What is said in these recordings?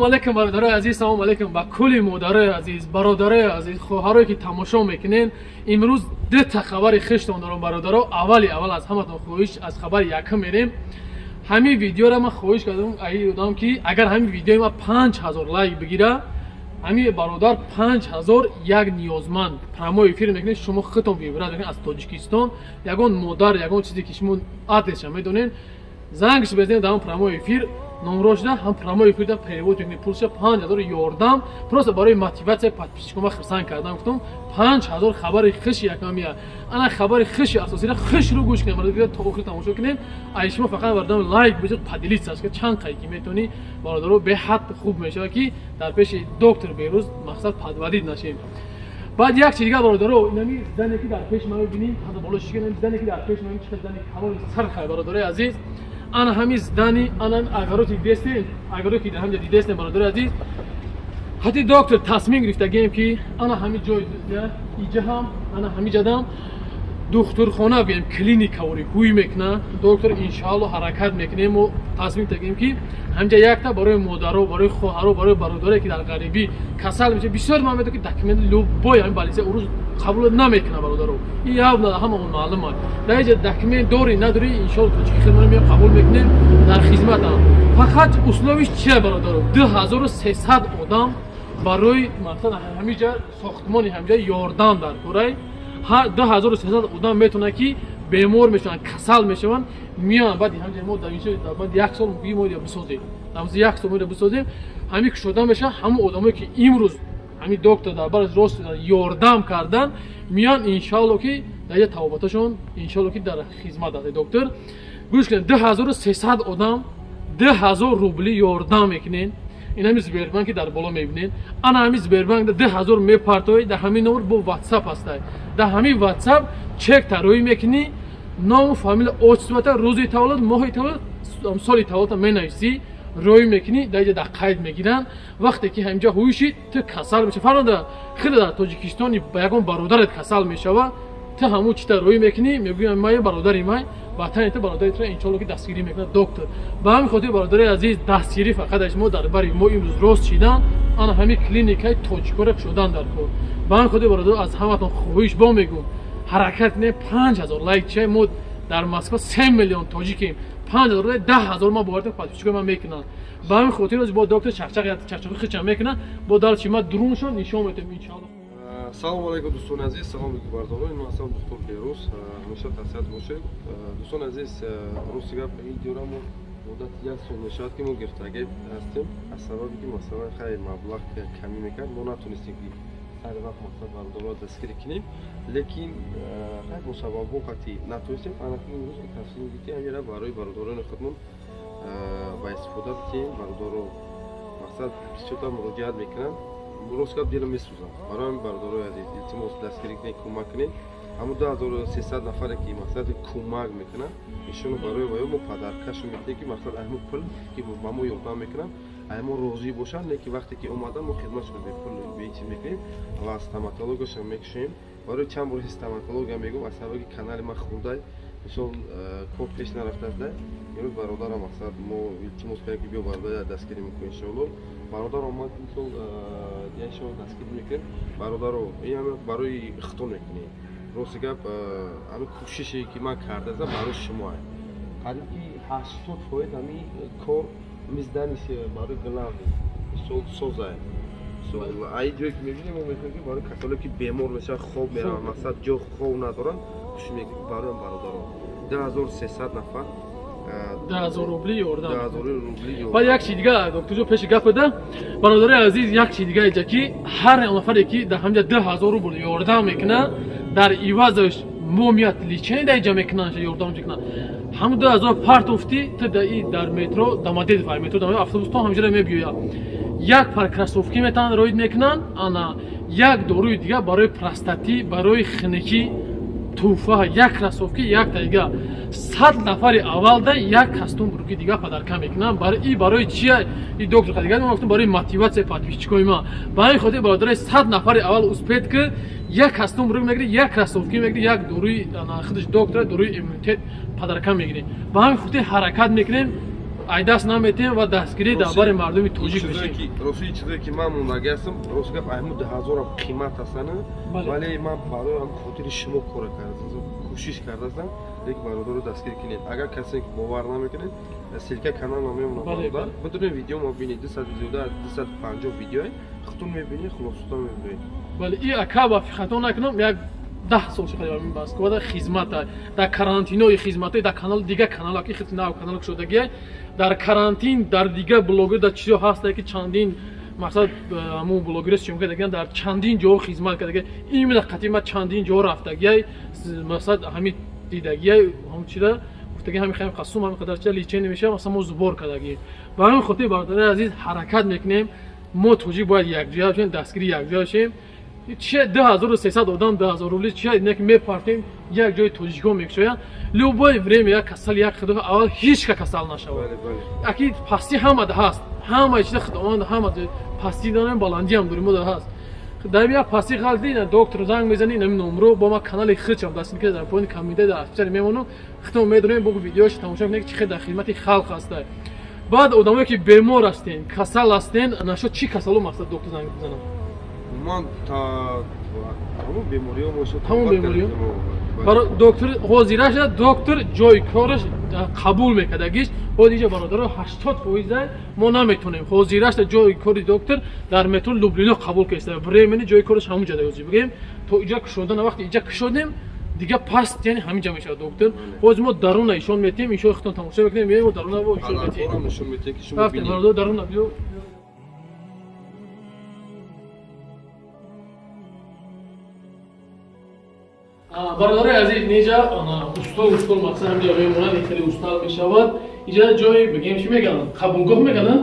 Алейкум, бародарои азиз, салому алейкум ба кулли модарои азиз, бародарои азиз, хоҳарое ки тамошо мекунен. Имрӯз дута хабари хештон дорам, бародаро. Аввали аввал аз ҳаматон хоҳиш, аз хабари якум мерем. Ҳамин видеоро ман хоҳиш кардам, аи одам ки агар ҳамин видеои ма 5000 лайк бигира, ҳамин бародар 5000 як ниёзманд прямой эфир мекунед, шумо худтон выбрать мекунед аз Тоҷикистон, ягон модар, ягон чизе ки шумо адресша медонед, зангш безанед, дар прямой эфир номро шуда, ҳам прямой эфирда перевод мекунед пулша 5000 ёрдам. Просто барои мотивация подписчикома хурсанд кардан гуфтам 5000. Хабари хуши якамия, ана хабари хуши асосиро хушро гӯш кунем, барои то охир тамошо кунем. Ай шумо фақат бардам лайк бизед, поделиться ка чанд қай ки метавонӣ, бародаро, беҳад хуб мешавад ки дар пеши доктор Берӯз мақсад подводить нашем. Баъд як чи дигар, бародаро, инами зане ки дар пеши ма мебинем, ҳада боло шикан, зане ки дар пеши ма, чӣ зани калони сархай, бародарои азиз, ана ҳами здани, ана агароти дидестем, агаро ки ҳамҷа дидестем, бародари азиз, ҳати доктор тасмим гирифтагем ки ана ҳами ҷой иҷа ҳам, ана ҳами ҷадам духтурхона бигем, клиникавори ҳуй мекуна доктор, иншаалло ҳаракат мекунем. Мо тасмим гирифтагем ки ҳамҷа якта барои модаро, барои хоҳаро, барои бародаре ки дар ғарибӣ касал меша. Бисёр ман медонам ки документ любой ҳами больница урӯз қабул намекуна, бародаро, ин явно ҳама он маълум аст. Дар иҷа документ дорӣ надорӣ, иншоалло тоҷики хидмат меоям, қабул мекунем, дар хизматам. Фақат условиш чия, бародаро? 2300 одам барои мақсад ҳамиҷа сохтмони ҳамиҷа ёрдам дар курай. 2300 одам метавонад ки бемор мешаванд, касал мешаванд, меоянд, баъди ҳамиҷа мо дар инҷо баъд як сол мо бисозем, дар як сол мо бисозем, ҳамин кушода мешавад. Ҳамон одамое ки имрӯз ҳамин доктор дар бараш рост ёрдам кардан, меоянд, иншаалло ки дар ҷа тавобаташон, иншаалло ки дар хизмат аст доктор. Гӯш кунед, 2300 одам 2000 рубли ёрдам мекунед. Ин ҳами Сбербанк ки дар боло мебинед, ана ҳами Сбербанк 2000 мепартоед дар ҳамин номер, бо Ватсап ҳастай, дар ҳамин Ватсап чек тароӣ мекунӣ, ному, фамилия, отчествота, рӯзи таваллуд, моҳи таваллуд, соли таваллудта менависӣ, рӯй мекунӣ, дар иҷа дар қайд мегиранд. Вақте ки ҳаминҷа ҳуйши ту касал меша, фармода хеле дар Тоҷикистони ба ягон бародарат касал мешава, ту ҳамун чита рӯй мекунӣ, мегӯям май бародари май ватани ту, бародари туро иншоалло ки дастгирӣ мекунад доктор. Ба ҳамин хотир, бародари азиз, дастгирӣ фақат аз мо дар бари мо имрӯз рост шидан, ана ҳамин клиникаи тоҷикоро кушодан дар кор. Ба ҳамин хотир, бародар, аз ҳаматон хоҳиш бо мегӯм, ҳаракат кунем, 5000 лайк чия. Мо дар Москва 3 миллион тоҷикем, 5000, 10 000 ма бовар подписчикои ман мекунанд. Ба ҳамин хотир бо доктор чақчақ чақчақи хичам мекунад, бо далчи ма дуруншон нишон метавем, иншоалло. Салому алейкум, дӯстони азиз, салом алейкум, бародарон. Ин ҳастам доктор Берӯз, ҳамеша тасиҳат бошед. Дӯстони азиз, рости гап, ин диёра мо муддати як сол мешавад ки мо гирифтагӣ ҳастем. Аз сабаби ки масалан хайр маблағ камӣ мекард, мо натонистем ки сари вақт мақсад бародаронро дастгирӣ кунем, лекин хайр бо сабабҳо қатъӣ натонистем. Анаки имрӯз тасмим гирифтем ҳамира барои бародарони худмон ба истифода битиҳем. Бародаро мақсад бисёртар муроҷиат мекунанд, рост гап, дилам месӯзам. Барои ҳамин, бародарои азиз, илтимос, дастгирӣ кунед, кӯмак кунед. Ҳамун 2300 нафаре ки мақсади кӯмак мекунанд, иншоалло барои ваё мо подаркашо метиҳем, ки мақсад ҳамун пул ки ба мо ёрдам мекунанд, мо розӣ бошанд. Лекин вақте ки омадан, мо хидматшон бепул бечиз мекунем ва стоматологияшон мекушем. Барои чанд бор стоматология мегӯм, аз сабаби канали ман хурдай, мисол кор пеш нарафтааст. Имрӯз бародарам мақсад мо илтимос кардем ки биё, бародар, дастгирӣ мекунем, иншоалло. Бародар омад, мисол иншоалло дастгирӣ мекунем. Бародаро, ин барои ихтон мекунем. Рости гап, ҳамин кӯшише ки ман кардаам барои шумо қариб ки 80%. Ҳамин кор миздани барои главный мисол созае. Ай ҷое ки мебинем, мо мехоҳем ки барои касоне ки бемор мешаванд, хоб мераванд, мақсад ҷо хоб надоранд, кӯшиш мекунем барои бародарон 2300 нафар 10 000 рубли ёрдам. 10 000 рубли. Баъд як чи дига, докторҷо, пеши гап да, бародарои азиз, як чи дига иҷа ки ҳар нафаре ки дар ҳамҷа 2000 рубл ёрдам мекунад, дар ивазаш мо меяд лечение дар иҷа мекунанд, ёрдам мекунанд. Ҳамун 2000 партофтӣ ту дар метро Домодедово, метро Домодедово, автобус то ҳамҷара мебиёяд, як пар кроссовки метавонанд роид мекунанд, ана як доруи дига барои простатит, барои хиникӣ туҳфа, як кроссовки, як дига. 100 нафари аввалда як костюм брюки дига подарка мекунам. И барои чия и доктор дига ма гуфтам, барои мотивация подписчикои ма. Ба ҳамин хотир, бародари, 100 нафари аввал успеть ки як костюм брюк мегири, як кроссовки мегири, як доруи худаш доктора, доруи иммунитет подарка мегирем. Ба ҳамин хотир ҳаракат мекунем. Айдаст наметем ва дастгирӣ дар бари мардуми тоҷик мешем. Рости чизе ки ман мондагӣ ҳастам, рост гап айму 2000 қимат ҳастан, вале ман барои ҳам хотири шумо кора кардам, кӯшиш кардам, лекин бародаро дастгирӣ кунед. Агар касе ки бовар намекунед, ссылка канал мемонам бародар. Бидуни видео мо бинед 200 зиёда 250 видео, худтон мебинед, хулосатон мебинед. Бале, и ака ба хато накунам, як 10 сол шуд дар Москва дар хизмат, дар карантинои хизмат, дар канал дигар канал ки хит нав канал шудагӣ, дар карантин, дар дигар блогер дар чизо ҳаст ки чандин мақсад ҳамун блогер съёмка даган дар чандин ҷо хизмат кардагӣ, именно қатима чандин ҷо рафтагӣ, мақсад ҳамин дидагӣ, ҳам чида гуфтагӣ ҳамин хайм қасум ҳамин қадар чида лечение мешавад, масалан мо зубор кардагӣ. Ба ҳамин хотир бародари азиз ҳаракат мекунем, мо тоҷик бояд якҷоя бошем, дастгирӣ якҷоя бошем. Че 2300 одам 2000 рубли че нек мепартем як ҷои тоҷикҳо мекушоянд. Любое время як касал як худо аввал ҳеч ка касал нашавад. Аки пасти ҳама ҳаст, ҳама чиз худованд ҳама пасти дорем, баландӣ ҳам дорем, мо ҳаст. Дар як пасти ғалти на доктор занг мезани на номро бо ма канали хичам даст ки дар поин комментарий дар официал мемонам, худам медонем бо видеош тамошо кунед ки чӣ дар хидмати халқ ҳаст. Баъд одамое ки бемор ҳастен, касал ҳастен, нашо чӣ касало мақсад доктор занг бизанам? Ман та тамом бемориҳо бошад, тамом бемориҳо. Барои доктор ҳозира шуда, доктор ҷои кораш қабул мекардагиш. Ҳозир инҷа бародаро 80% мо наметонем. Ҳозира шуда ҷои кори доктор дар метро Люблино қабул кардааст. Времени ҷои кораш ҳамон ҷода ҳозир бигем. То инҷа кушодан вақти инҷа кушодем, дига паст яъне ҳамин ҷо мешавад доктор. Ҳозир мо даруна ишон метем, иншо худтон тамошо мекунем, меоем мо даруна бо ишон метем. Нишон метем ки шумо бинед. Бародаро даруна биё. Бародари азиз, неҷа устол мақсад ҳамҷа мемонад, хеле устал мешавад. Иҷа ҷои бигем чӣ мегӯянд? Қабулгоҳ мегӯянд?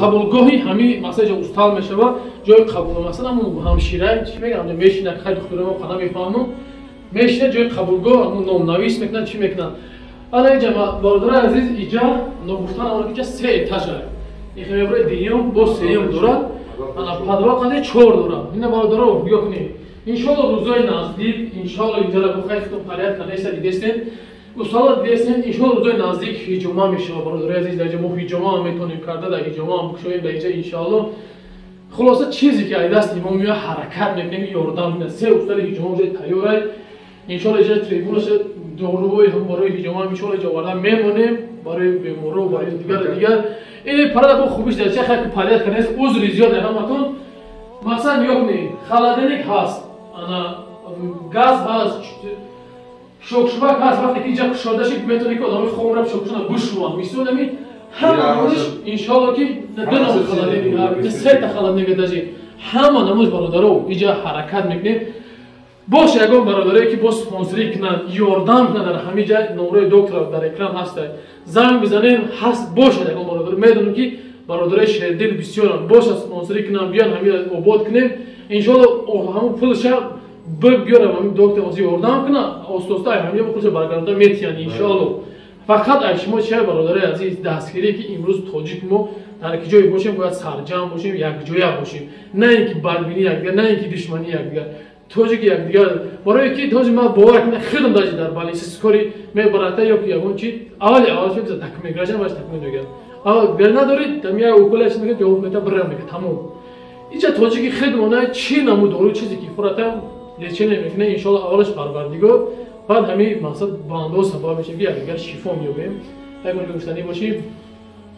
Қабулгоҳи ҳами мақсад иҷа устал мешавад, ҷои қабул мақсад ҳамун ҳамшира чӣ мегӯянд? Мешинад, хай духтуро мо қана мефаҳмам. Мешинад ҷои қабулгоҳ, ҳамун номнавис мекунанд, чӣ мекунанд. Ана иҷа бародари азиз, иҷа ногуфтан ҳамон иҷа се этаж аст. Ихе мебарад дуюм, боз сеюм дорад. Ана подвал қадар 4 дорад. Ина бародаро нигоҳ кунед. Иншолло рӯзои наздик, иншолло инҷара бо хайр худтон фаъолият кардааста дидестен. Устало дидестен, иншолло рӯзои наздик ҳиҷома мешавад бародари азиз. Дар ҷо мо ҳиҷома ҳам метавонем карда, дар ҳиҷома ҳам бикушоем дар инҷа иншолло. Хулоса чизе ки ай дасти мо меояд ҳаракат мекунем, ёрдам мекунем. Се устали ҳиҷома ҷои тайёр аст. Иншолло инҷа трибунаша доруҳои ҳам барои ҳиҷома ҳам иншолло инҷа оварда мемонем барои беморо, барои дигар дигар. Ин парада бо хубиш дар чӣ хайр ки фаъолият кардааст, узри зиёд ҳаматон. Масалан нигоҳ кунед, холодильник ҳаст, ана газ ҳаст, шокшувак ҳаст. Вақте ки инҷа кушода шид, метавонед ки одамои хомра шокшувак бишӯванд. Мисол ҳамин ҳама намудиш иншоалло ки ду намуд холодильник, сета холодильник даже ҳама намуд бародаро инҷа ҳаракат мекунем. Бош ягон бародарое ки боз спонсорӣ кунанд, ёрдам кунанд дар ҳамин ҷа номрои доктора дар экран ҳаст. Занг бизанем, ҳаст бошад ягон бародар. Медонам ки бародарои шердил бисёранд, бошад спонсорӣ кунанд, биён ҳамин обод кунем. Иншоалло ҳамун пулша биёрам ҳамин доктор ҳозир ёрдам кунад, оста-оста ҳамин пулша баргардонда метиҳанд иншоалло. Фақат ай шумо чия бародарои азиз дастгирӣ ки имрӯз тоҷик мо дар ки ҷое бошем бояд сарҷамъ бошем, якҷоя бошем, на ин ки бадбинӣ якдигар, на ин ки душманӣ якдигар. Тоҷик якдигар барое ки тоҷик ман бовар кунам худам даже дар больница скори мебарата ё ки ягон чи аввали аввал чи документ граждан баш документ мегӯяд. Аввал гар надоред, там як укола чи мегӯяд, ҷавоб мета бирам мегӯяд, тамом. Инҷа тоҷики худмона чӣ намуд дору чизе ки хӯрата лечение мекунад, иншоалло аввалаш Парвардигор, баъд ҳамин мақсад бандо сабаб мешавад ки якдигар шифо меёбем. Ягон гуфтанӣ бошӣ?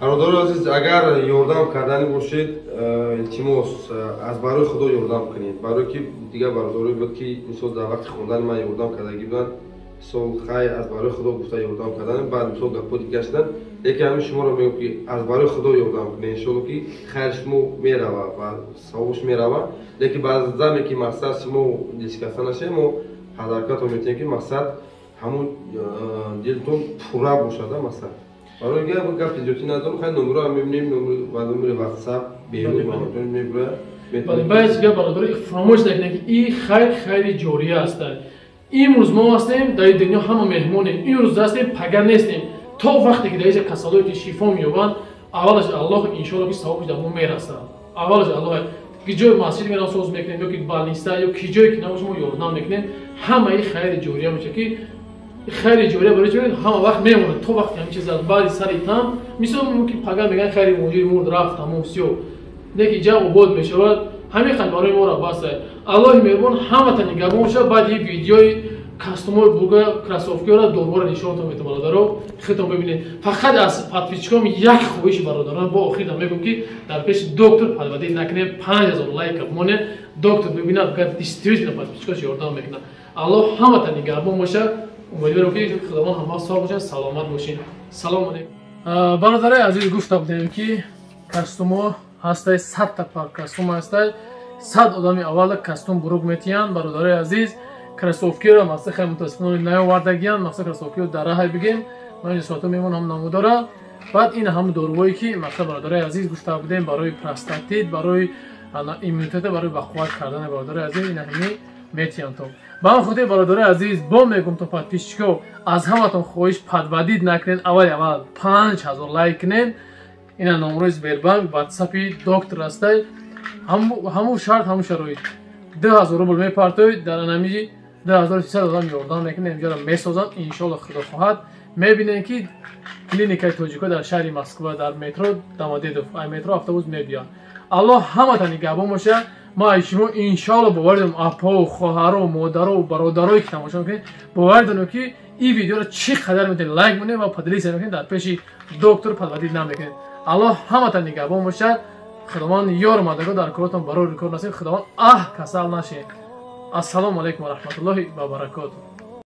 Бародари азиз, агар ёрдам карданӣ бошед, илтимос аз барои Худо ёрдам кунед. Барое ки дигар бародарое буд ки мисол дар вақти хондани ман ёрдам кардагӣ буданд, мисол хай аз барои Худо гуфта ёрдам кардан, баъд мисол гапҳо дигар шуданд. Лекин ҳамин шуморо мегӯям ки аз барои Худо ёрдам кунед, иншоалло ки хайр шумо мерава ва савобш мерава. Лекин баъзаме ки мақсад шумо дилшикаста нашавед, мо ҳаракатро метиҳем ки мақсад ҳамун дилтон пурра бошад, мақсад. Барои гапи зиёдӣ надорам, хай номерро ҳам мебинем, ва номери WhatsApp берун мавҷуд мебурад. Бале, баъзе гап бародаро фаромӯш накунед ки ин хайр хайри ҷория аст. Имрӯз мо ҳастем дар ин дунё ҳама меҳмонем, имрӯз ҳастем, пага нестем. То вақте ки дар инҷа касалое ки шифо меёбанд, аввалаш Аллоҳ иншоалло ки савобаш дар мо мерасад. Аввалаш Аллоҳ ки ҷои масҷид мерам соз мекунем ё ки больница ё ки ҷое ки набошад мо ёрдам мекунем, ҳамаи хайри ҷория мешавад ки Хайри ҷория барои чӣ ҳама вақт мемонад то вақти ҳамин чиз аз баъди сари там мисол мумкин пага мегӯянд хайри муҳоҷир мурд рафт тамом всё, не ки ҷа обод мешавад. Ҳамин қадр барои моро бас. Аллоҳи меҳрубон ҳамата нигаҳбон бошад. Баъди ин видеои костюмои бурга, кроссовкиро, дорвора нишонтон метавон, бародаро, худтон бибинед. Фақат аз подписчиком як хоҳиши, бародарон, бо охирда мегӯм, ки дар пеши доктор подводить накунем. 5000 лайка бимонед, доктор бибинад, гар действительно подписчикош ёрдам мекунад. Аллоҳ ҳамата нигаҳбон бошад. Умедворам, ки Худованд ҳама соғ бошад, саломат бошед. Салому алейкум, бародарои азиз. Гуфта будем, ки костюмо ҳастай, 100-та пар костюм ҳастай, 100 одами аввала костюм бурук метиҳанд, бародарои азиз. Кроссовкиро мақсад хеле мутаассифона наёвардагиянд, мақсад кроссовкиро дар раҳай бигем, ман инҷо соато мемонам намудора. Баъд ин ҳам дорувое, ки мақсад, бародарои азиз, гуфта будем, барои простатит, барои иммунитета, барои бақувват кардани, бародарои азиз, ин ҳами метиҳанд. Ба ҳамин хотир, бародарои азиз, бо мегӯм то подписчико, аз ҳаматон хоҳиш, подводить накунед, аввали аввал 5000 лайк кунед. Ина номрои Сбербанк, ватсапи доктор ҳастай. Ҳамун шарт, ҳамун шароит, 2000 рубл мепартоед, дар анамиҷи 2300 одам ёрдам мекунед, инҷоро месозанд, иншоалло, Худо хоҳад. Мебинем, ки клиникаи тоҷико дар шаҳри Москва, дар метро Домодедово, ай метро автобус мебиёд. Аллоҳ ҳамата нигаҳбон бошад. Ма ай шумо иншоалло бовар дорам, апо, хоҳаро, модаро, бародарое, ки тамошо мекунед, бовар дорам, ки ин видеоро чӣ қадар метавонед лайк монед ва поделиться мекунед, дар пеши доктор подводить намекунед. Аллоҳ ҳамата нигаҳбон бошад. Худованд ёру мададгор дар коротон, барори кор насиб. Худованд аҳ касал нашед. Ассалому алайкум ва раҳматуллоҳи ва баракотуh.